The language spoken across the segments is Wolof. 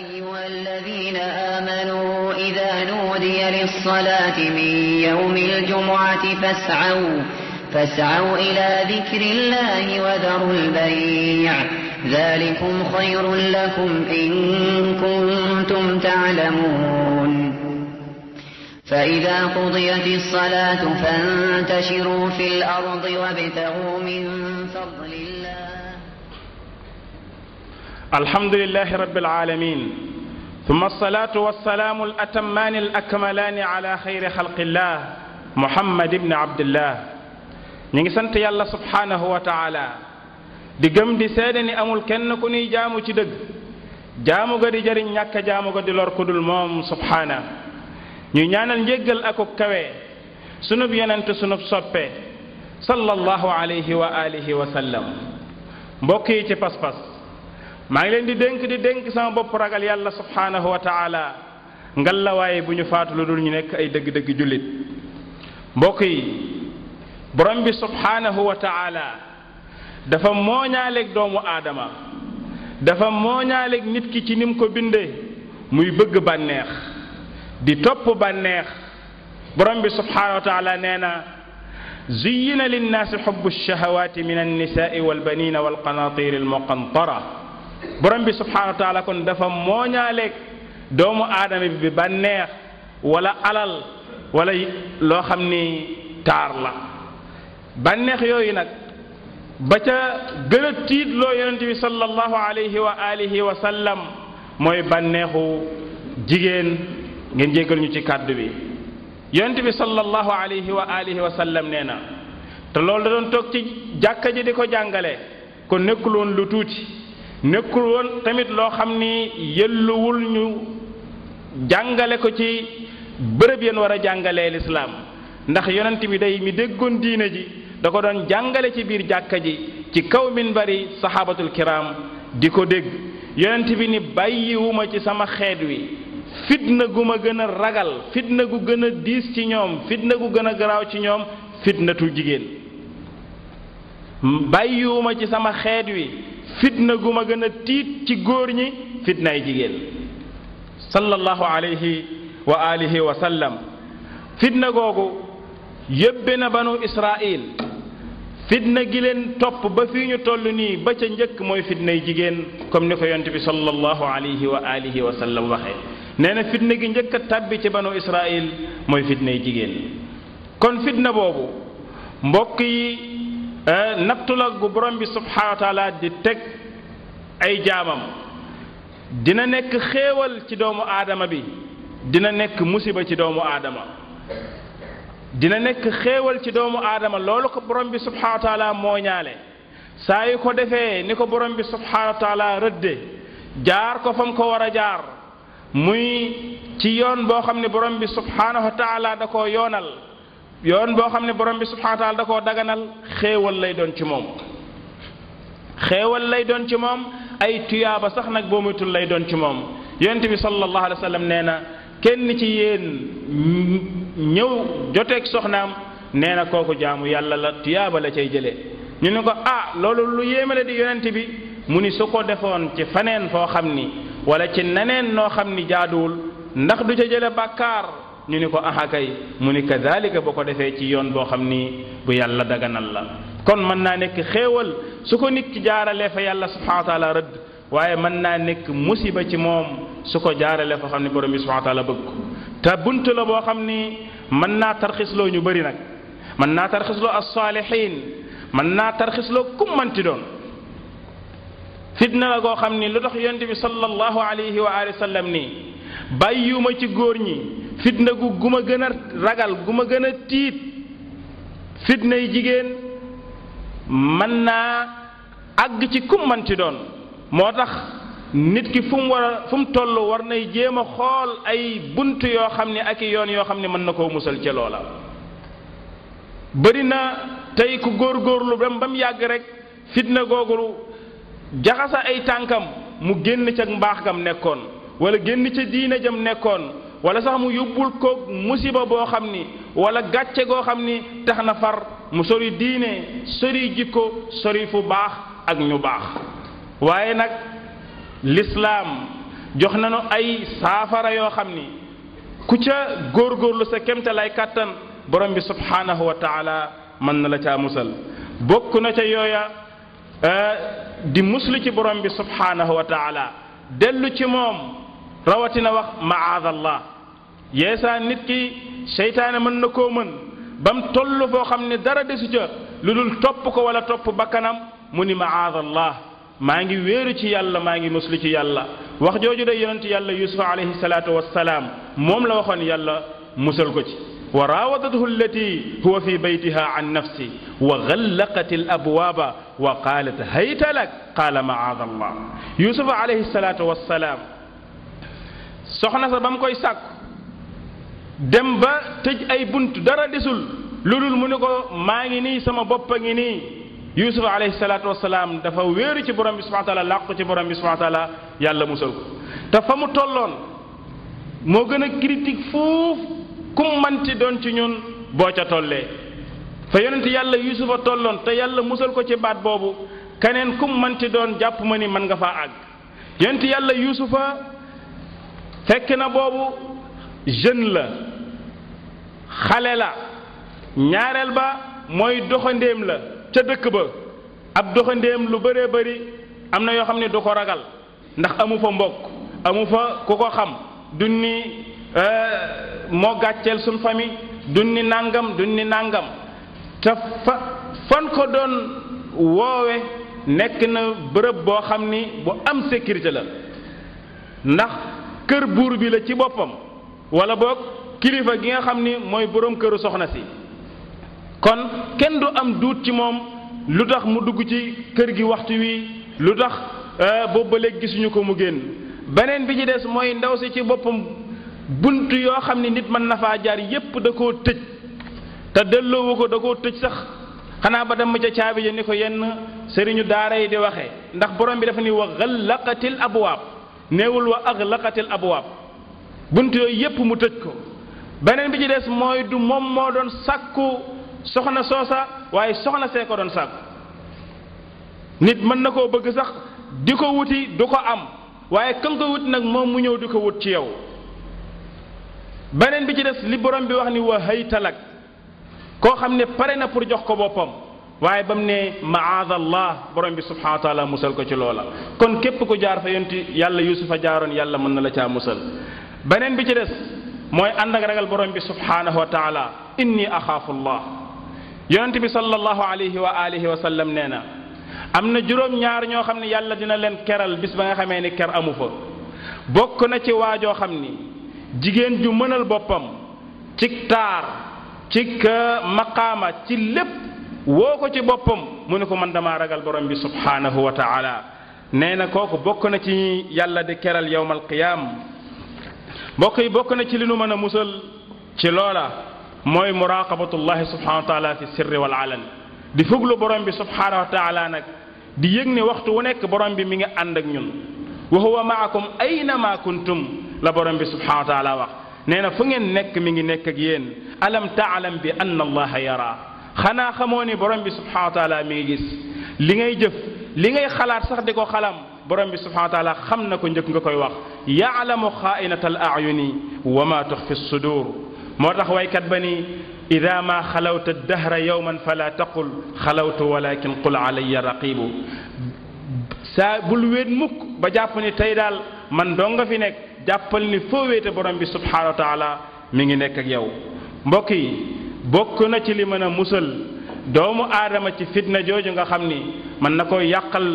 أيها الذين آمنوا إذا نودي للصلاة من يوم الجمعة فاسعوا إلى ذكر الله وذروا البيع ذلكم خير لكم إن كنتم تعلمون فإذا قضيت الصلاة فانتشروا في الأرض وابتغوا من فضل الله الحمد لله رب العالمين ثم الصلاة والسلام الأتمان الأكملان على خير خلق الله محمد بن عبد الله نيغي سانت يالله سبحانه وتعالى di gëm di seede ni amul kenn ku ñuy jaamu ci dëgg jaamu ga di jëriñ ñàkk jaamu ga di lor ku dul moom subhaana ñu ñaanal njéggal ak kawe sunub yonent sunub soppe sallallahu alayhi wa alihi wa sallam mbokk yi ci pas-pas maa ngi leen di dénk sama bopp ragal yàlla subhaanahu wa taala ngalla waaye bu ñu faatu lu dul ñu nekk ay dëgg-dëgg jullit mbokk yi borom bi subhaanahu wa taala dafa mooñaaleeg doomu aadama dafa mooñaaleeg nit ki ci nim ko bindee muy bëgg bànneex di topp bànneex borom bi subhaanahu wa taala nee na zuyyina linnaasi xubbu shahawaati min annisaai walbanina walqanaatiri almuqantara borom bi subhaanahu wa taala kon dafa mooñaaleeg doomu aadama bi bànneex wala alal wala loo xam ni taar la bànneex yooyu nag ba ca gën a tiitloo yonente bi sallallahu alayhi wa alihi wa sallam mooy bànneexu jigéen ngeen jéggal ñu ci kàddu bi yonente bi sallallahu alayhi wa alihi wa sallam nee na te loolu da doon toog ci jàkka ji di ko jàngale kon nekkul woon lu tuuti nekkul woon tamit loo xam ni yelluwul ñu jàngale ko ci bërëb yéen war a jàngalee lislaam ndax yonent bi day mi déggoon diine ji da ko doon jàngale ci biir jàkka ji ci kaw minbari sahabatul kiram di ko dégg yonent bi ni bàyyiwuma ci sama xeet wi fitna gu ma gën a ragal fitna gu gën a diis ci ñoom fitna gu gën a garaaw ci ñoom fitnatu jigéen bàyyiwuma ci sama xeet wi fitna gu ma gën a tiit ci góor ñi fitnaay jigéen sallallahu alayhi wa alihi wa sallam fitna googu yóbbe na banu Israil fitna gi leen topp ba fii ñu toll nii ba ca njëkk mooy fitnay jigéen comme ni ko yonent bi sallallahu alayhi wa alihi wa sallam waxee nee na fitna gi njëkk a tàbbi ci banu Israil mooy fitnay jigéen kon fitna boobu mbokk yi nattu la gu borom bi subhanahu wa taala di teg ay jaamam dina nekk xéewal ci doomu aadama bi dina nekk musiba ci doomu aadama dina nekk xéewal ci doomu aadama loolu ko borom bi subhanahu wa taala mooñaale saa yu ko defee ni ko borom bi subhanahu wa taala rëdde jaar ko fam ko war a jaar muy ci yoon boo xam ne borom bi subhanahu wa taala da koo yoonal yoon boo xam ne borom bi subhanahu wa taala da koo daganal xéewal lay doon ci moom xéewal lay doon ci moom ay tuyaaba sax nag boo muytul lay doon ci moom yonent bi sallallahu alayhi wa sallam nee na kenn ci yéen ñëw joteeg soxnaam nee na kooku jaamu yàlla la tuyaaba la cay jëlee ñu ne ko loolu lu yéemale di yonent bi mu ni su ko defoon ci faneen foo xam ni wala ci neneen noo xam ni jaaduwul ndax du ca jële bàkkaar ñu ni ko kay mu ni kadalika boo ko defee ci yoon boo xam ni bu yàlla daganal la kon mën naa nekk xéewal su ko nit ki jaaralee fa yàlla subhanahu wa taala rëdd waaye mën naa nekk musiba ci moom su ko jaaralee fa xam ne borom bi subhanahu wa taala bëgg ko te bunt la boo xam ni mën naa tarxisloo ñu bëri nag mën naa tarxisloo as-saalihiin mën naa tarxisloo kum manti doon fitna la goo xam ni lu tax yonent bi sallallahu alayhi wa alihi wa sallam nii bàyyiwuma ci góor ñi fitna gu ma gën a ragal gu ma gën a tiit fitna yi jigéen mën naa àgg ci kum manti doon moo tax nit ki fu mu toll war nay jéem a xool ay bunt yoo xam ne ak i yoon yoo xam ne mën na koo musal ca loola bëri na tey ku góorgóorlu ba mu yàgg rek fitna googu jaxasa ay tànkam mu génn ca mbaax gam nekkoon wala génn ca diina jam nekkoon wala sax mu yóbbul ko musiba boo xam ni wala gàcce goo xam ni tax na far mu sori diine sori jikko sori fu baax ak ñu baax waaye nag l'islam jox nañu ay saafara yoo xam ni ku ca góorgóorlu sa kemta lay kàttan borom bi subhanahu wa taala mën na la caa musal bokk na ca yooya di muslu ci borom bi subhanahu wa taala dellu ci moom rawatina wax maadallah yeesaa nit ki seytaane mën na koo mën bam toll foo xam ne dara desu ca lu dul topp ko wala topp bakkanam mu ni maadallah maa ngi wéeru ci yàlla maa ngi muslu ci yàlla wax jooju de yonent yàlla yusufa alayhi salaatu wassalaam moom la waxoon yàlla musal ko ci wa raawadathu allati huwa fi baytiha an nafsi wa ghallaqat al abwaaba wa qaalat hayta lak qaala maadallah yusufa alayhi salaatu wassalaam soxna sa ba mu koy sàkku dem ba tëj ay bunt dara desul lu dul mu ne ko maa ngi nii sama bopp a ngi nii yusuf alayhi salaatu wasalaam dafa wéeru ci borom bi subhanahu wa taala làqu ci borom bi subhanahu wa taala yàlla musal ko te fa mu tolloon moo gën a critique foofu kum manti doon ci ñun boo ca tollee fa yonent yàlla yusufa tolloon te yàlla musal ko ci baat boobu keneen kum manti doon jàpp ma ni mën nga faa àgg yonent yàlla yusufa fekk na boobu jeune la xale la ñaareel ba mooy doxandéem la ca dëkk ba ab doxandéem lu bëree bëri am na yoo xam ne du ko ragal ndax amu fa mbokk amu fa ku ko xam duñ ni moo gàcceel suñ famille duñ ni nàngam te fan ko doon woowe nekk na bërëb boo xam ni bu am sécurité la ndax kër buur bi la ci boppam wala boog kilifa gi nga xam ni mooy boroom këru soxna si kon kenn du am duut ci moom lu tax mu dugg ci kër gi waxtu wi lu tax boobu ba léegi gisuñu ko mu génn beneen bi ci des mooy ndaw si ci boppam bunt yoo xam ni nit mën na faa jaar yépp da koo tëj te delloowu ko da koo tëj sax xanaa ba dem ca caabi ja ni ko yenn sëriñu daara yi di waxee ndax borom bi dafa ni wa ghallaqatil abwaab neewul wa aghlaqatil abwaab bunt yooyu yépp mu tëj ko beneen bi ci des mooy du moom moo doon sàkku soxna soosa waaye soxna see ko doon sàkku nit mën na koo bëgg sax di ko wuti du ko am waaye kan ko wut nag moom mu ñëw di ko wut ci yow beneen bi ci des li borom bi wax ni wa haytalak koo xam ne pare na pour jox ko boppam waaye ba mu ne maadallah borom bi subhanahu wa taala musal ko ci loola kon képp ku jaar fa yonti yàlla yusufa jaaroon yàlla mën na la caa musal beneen bi ci des mooy ànd ak ragal borom bi subhanahu wa taala inni axaafu llah yonent bi sallallahu alayhi wa alihi wa sallam nee na am na juróom-ñaar ñoo xam ne yàlla dina leen keral bis ba nga xamee ni ker amu fa bokk na ci waajoo xam ni jigéen ju mënal boppam ci taar ci maqaama ci lépp woo ko ci boppam mu ne ko man damaa ragal borom bi subhanahu wa taala nee na kooku bokk na ci yàlla di keral yawmal qiyaam mbokk yi bokk na ci li nu mën a musal ci loola mooy muraqabatullahi subhanahu wa taala fi sirri wal alan di fuglu borom bi subhanahu wa taala nag di yëg ne waxtu wu nekk borom bi mi ngi ànd ak ñun wa huwa maakum aynama kuntum la borom bi subhanahu wa taala wax nee na fu ngeen nekk mi ngi nekk ak yéen alam taalam bi anna allaha yara xanaa xamoo ni borom bi subhanahu wa taala mi ngi gis li ngay jëf li ngay xalaat sax di ko xalam borom bi subhanahu wa taala xam na ko njëkk nga koy wax yaalamu xaainata al ayuni wa ma tuxfi sudur moo tax waykat ba ni ida ma xalawta dahra yowman fala taqul xalawtu walakin qul alayya raqibu saa bul wéet mukk ba jàpp ni tey daal man doo nga fi nekk jàppal ni foo wéete borom bi subhanahu wa taala mi ngi nekk ak yow mbokk yi bokk na ci li mën a musal doomu aadama ci fitna jooju nga xam ni mën na ko yàqal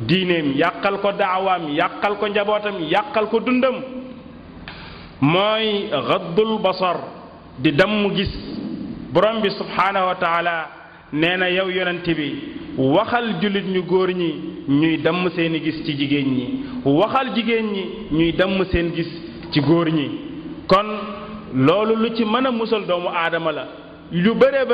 diineem yàqal ko daawaam yàqal ko njabootam yàqal ko dundam mooy gaddul basar di damm gis borom bi subhanahu wa taala nee na yow yonent bi waxal jullit ñu góor ñi ñuy damm seeni gis ci jigéen ñi waxal jigéen ñi ñuy damm seen gis ci góor ñi kon loolu lu ci mën a musal doomu aadama la lu bëree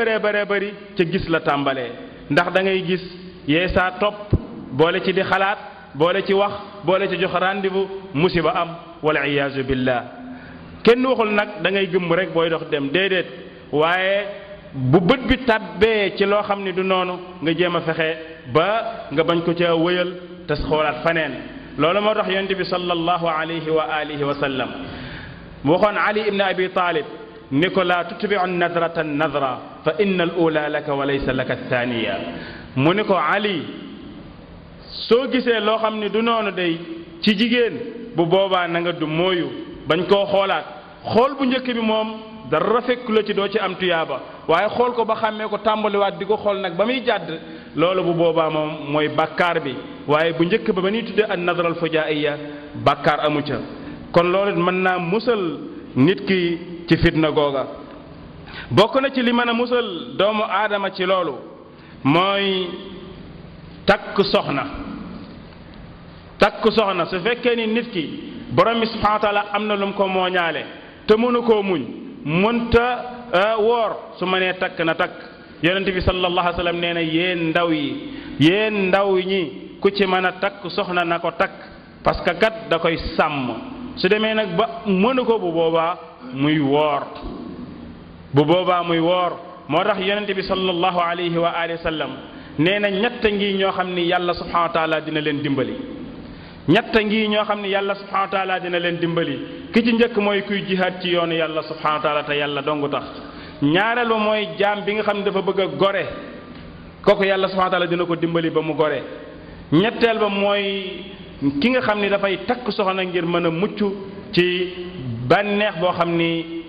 bëri ca gis la tàmbalee ndax da ngay gis yee saa topp boole ci di xalaat boole ci wax boole ci jox rendez-vous musiba am wal iyaazu billah kenn waxul nag da ngay gëmm rek booy dox dem déedéet waaye bu bët bi tàbbee ci loo xam ni du noonu nga jéem a fexe ba nga bañ ko ca wëyal te xoolaat faneen loolu moo tax yonent bi sallallahu alayhi wa alihi wa sallam waxoon Ali ibn Abi Talib ni ko laa tutbi'u nadrata nadra fa inna al ula laka wa laysa laka athaniya mu ni ko Ali soo gisee loo xam ni du noonu day ci jigéen bu boobaa na nga du mooyu bañ koo xoolaat xool bu njëkk bi moom dara fekk la ci doo ci am tuyaaba waaye xool ko ba xàmmee ko tàmbaliwaat di ko xool nag ba muy jàdd loolu bu boobaa moom mooy bàkkaar bi waaye bu njëkk ba ñuy tuddee an nadra al fujaaiya bàkkaar amu ca kon loolu mën naa musal nit ki ci fitna googa bokk na ci li mën a musal doomu aadama ci loolu mooy takk soxna su fekkee ni nit ki borom bi subhanahu wa taala am na lu mu ko mooñaale te mënu koo muñ mënta woor su ma nee takk na takk yonente bi sallallahu alayhi wa sallam nee na yéen ndaw ñi ku ci mën a takk soxna na ko takk parce que kat da koy sàmm su demee nag ba mënu ko bu boobaa muy woor moo tax yonente bi sallallahu alayhi wa alihi wa sallam nee na ñett ngi ñoo xam ni yàlla subhanahu wa taala dina leen dimbali ki ci njëkk mooy kuy jihaad ci yoonu yàlla subhanahu wa taala te yàlla dongu tax ñaareel ba mooy jaam bi nga xam ne dafa bëgg a gore kooku yàlla subhanahu wa taala dina ko dimbali ba mu gore ñetteel ba mooy ki nga xam ni dafay takk soxna ngir mën a mucc ci bànneex boo xam ni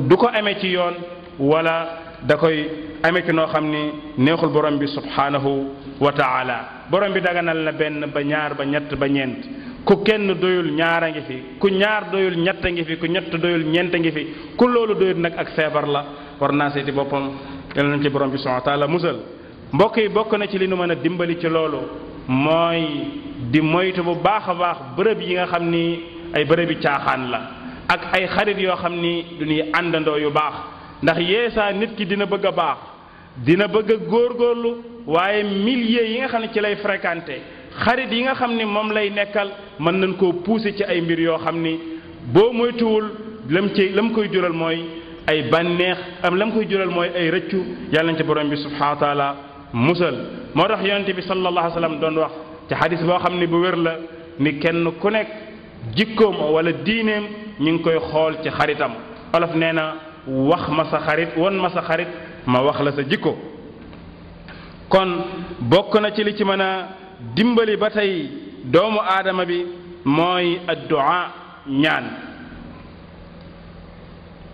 du ko amee ci yoon wala da koy amee ci noo xam ni neexul borom bi subhanahu wa taala borom bi daganal na benn ba ñaar ba ñett ba ñeent ku kenn doyul ñaar a ngi fi ku ñaar doyul ñett a ngi fi ku ñett doyul ñeent a ngi fi ku loolu doyul nag ak feebar la war naa seeti boppam yal nañ ci borom bi subhanahu wa taala musal mbokk yi bokk na ci li nu mën a dimbali ci loolu mooy di moytu bu baax a baax bërëb yi nga xam ni ay bërëbi caaxaan la ak ay xarit yoo xam ni du ñuy àndandoo yu baax ndax yeesaa nit ki dina bëgg a baax dina bëgg a góorgóorlu waaye milliers yi nga xam ne ci lay fréquenté xarit yi nga xam ni moom lay nekkal mën nañ koo pousser ci ay mbir yoo xam ni boo moytuwul lam koy jural mooy ay bànneex lam koy jural mooy ay rëccu yàlla nañ ci borom bi subhanahu wa taala musal moo tax yonente bi sallallahu alayhi wa sallam doon wax ci xadis boo xam ni bu wér la ni kenn ku nekk jikkoom wala diineem ñu ngi koy xool ci xaritam olof nee na wax ma sa xarit won ma sa xarit ma wax la sa jikko kon bokk na ci li ci mën a dimbali ba tey doomu aadama bi mooy addu'a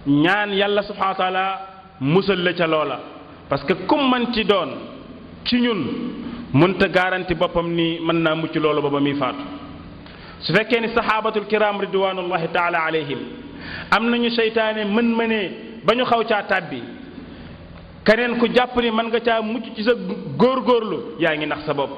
ñaan yàlla subhanahu wa taala musal la ca loola parce que kum man ci doon ci ñun mënta garanti boppam ni mën naa mucc loolu ba muy faatu su fekkee ni saxaabatul kiram ridwanullahi taala alayhim am nañu seytaane mënee ba ñu xaw caa tàbbi keneen ku jàpp ni mën nga caa mucc ci sa góorgóorlu yaa ngi nax sa bopp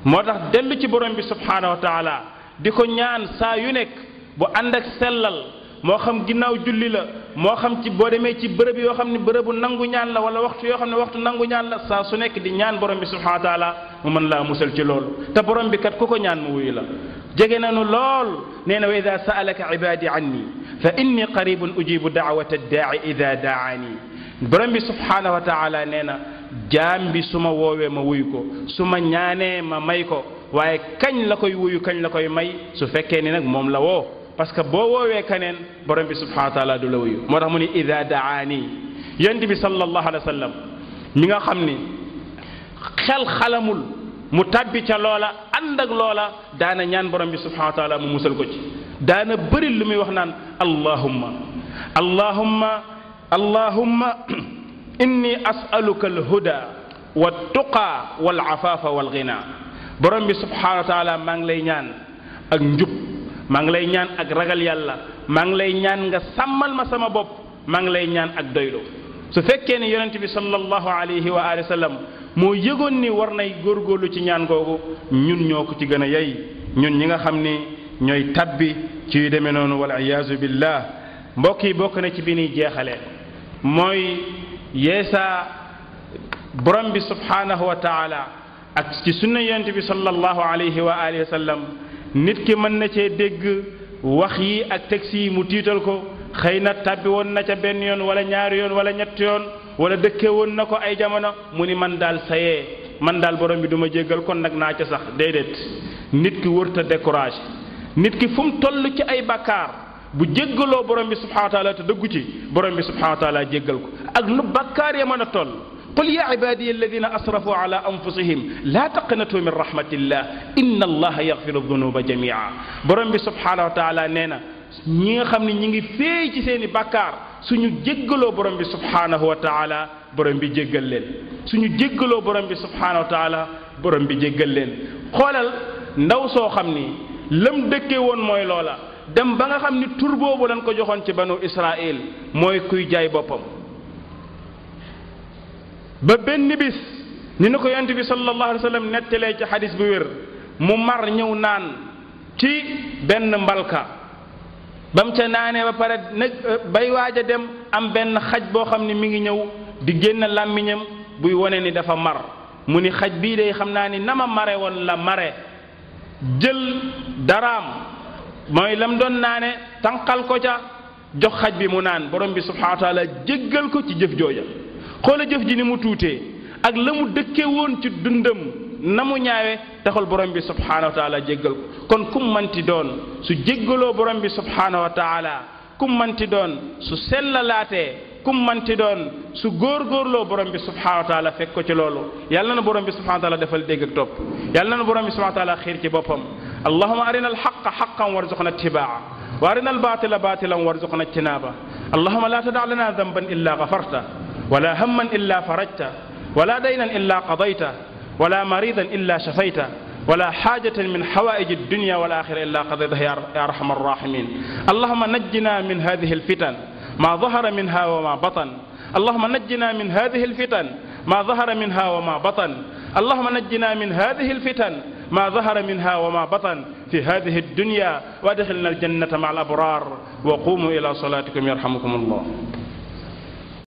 moo tax dellu ci borom bi subhanahu wa taala di ko ñaan saa yu nekk bu ànd ak sellal moo xam ginnaaw julli la moo xam ci boo demee ci bërëb yoo xam ne bërëbu nangu ñaan la wala waxtu yoo xam ne waxtu nangu ñaan la saa su nekk di ñaan borom bi subhanahu wa taala mu mën laa musal ci loolu te borom bi kat ku ko ñaan mu wuyu la jege nañu lool nee na wa ida saalaka ibadi anni fa inni qaribun ujibu daawata daai ida daani borom bi subhanahu wa taala nee na jaam bi su ma woowee ma wuyu ko su ma ñaanee ma may ko waaye kañ la koy wuyu kañ la koy may su fekkee ni nag moom la woo parce que boo woowee kaneen borom bi subhanahu wa taala du la wuyu moo tax mu ni ida daani yonent bi sallallahu alayhi wa sallam mi nga xam ni xalamul mu tabbi ca loola ànd ak loola daana ñaan borom bi subhanahu wa taala mu musal ko ci daana bëri lu muy wax naan allahumma inni as'aluka alhuda waltuqa walafafa walghina borom bi subhanahu wa taala maa ngi lay ñaan ak njub maa ngi lay ñaan ak ragal yàlla maa ngi lay ñaan nga sàmmal ma sama bopp maa ngi lay ñaan ak doylu su fekkee ni yonent bi sallallahu alayhi wa alihi wa sallam moo yëgoon ni war nay góorgóorlu ci ñaan googu ñun ñoo ko ci gën a yey ñun ñi nga xam ni ñooy tabbi ci yu demee noonu wal iyaazu billah mbokk yi bokk na ci bi ñuy jeexale mooy yeesa borom bi subhanahu wa taala ak ci sunna yonent bi sallallahu alayhi wa alihi wa sallam nit ki mën na cee dégg wax yi ak texte yi mu tiital ko xëy na tabbi woon na ca benn yoon wala ñaari yoon wala ñetti yoon wala dëkke woon na ko ay jamono mu ni man daal sayee man daal borom bi du ma jéggal kon nag naa ca sax déedéet nit ki wërta découragé nit ki fu mu toll ci ay bakkaar bu jéggaloo borom bi subhanahu wa taala te dëggu ci borom bi subhanahu wa taala jéggal ko ak nu bakkaar ya mën a toll qul ya ibadiya alladina asrafu ala anfusihim la taqnatu min rahmatillah inna allaha yaghfiru dhunuba jamia borom bi subhanahu wa taala nee na ñi nga xam ne ñi ngi féey ci seeni bakkaar suñu jéggaloo borom bi subhanahu wa taala borom bi jéggal leen suñu jéggaloo borom bi subhanahu wa taala borom bi jéggal leen xoolal ndaw soo xam ni lam dëkkee woon mooy loola dem ba nga xam ni tur boobu lañ ko joxoon ci banu Israël mooy kuy jaay boppam ba benn bis ni na ko yonent bi sallallahu alayhi wa sallam nettalee ci xadis bu wér mu mar ñëw naan ci benn mbalka ba mu ca naanee ba pare nag bay waaj a dem am benn xaj boo xam ni mi ngi ñëw di génn làmmiñam buy wone ni dafa mar mu ni xaj bii de xam naa ni na ma mare woon la mare jël daraam mooy lam doon naane tànqal ko ca jox xaj bi mu naan borom bi subhanahu wa taala jéggal ko ci jëf jooja xoola jëf ji ni mu tuutee ak la mu dëkke woon ci dundam na mu ñaawe taxal borom bi subhanahu wa taala jéggal ko kon kum manti doon su jéggaloo borom bi subhanahu wa taala kum manti doon su sellalaatee kum manti doon su góorgóorloo borom bi subhanahu wa taala fekk ko ci loolu yàlla na borom bi subhanahu wa taala defal dégg ak topp yàlla na borom bi subhanahu wa taala xiir ci boppam allahumma arina alxaqa xaqan warzuqna ittibaa wa arina albatila batilan warzuqna ijtinaba allahumma la tada lana damban illa gafarta wala hamman illa farajta wala daynan illa qadayta wala maridan illa shafayta ولا حاجة من حوائج الدنيا والآخرة إلا قضيتها يا أرحم الراحمين اللهم نجنا من هذه الفتن ما ظهر منها وما بطن اللهم نجنا من هذه الفتن ما ظهر منها وما بطن اللهم نجنا من هذه الفتن ما ظهر منها وما بطن في هذه الدنيا وادخلنا الجنة مع الأبرار وقوموا إلى صلاتكم يرحمكم الله